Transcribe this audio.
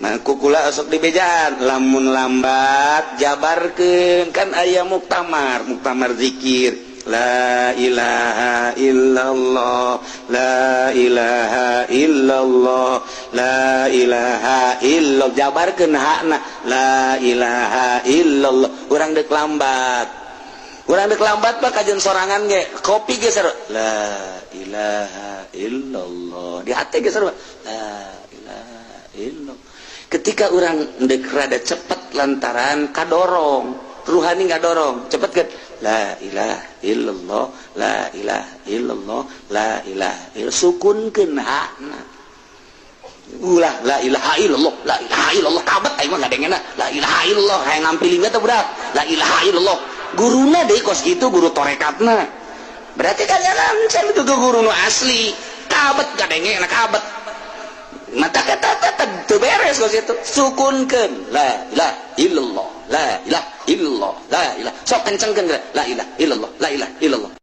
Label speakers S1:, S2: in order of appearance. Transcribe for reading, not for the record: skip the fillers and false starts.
S1: Nah, ku kula sok dibejaan, lamun lambat jabarkeun. Kan aya muktamar, muktamar zikir la ilaha illallah, la ilaha illallah, la ilaha illallah. Jabarkeun hakna la ilaha illallah. Urang dek lambat, urang dek lambat mah kajeun sorangan ge, kopi ge seru la ilaha illallah, di hati ge seru la ilaha illallah. Ketika orang dek rada cepet lantaran kadorong ruhani, nggak dorong cepet kan, la ilaha illallah, la ilaha illallah, la ilaha illallah, sukunkeun hakna. Ulah la ilaha illallah, la ilaha illallah, kabet aing mah ngadengena la ilaha illallah, hayang ngampiling teh budak la ilaha illallah. Guruna deui kos kitu, guru torekatna berarti kan jalan itu guru nu asli, kabet kadengena, kabet mata kata teu beres kos itu. Sukunkeun la ilaha illallah, la ilaha illallah, la ilaha, sok kencengkeun la ilaha illallah, la ilaha illallah.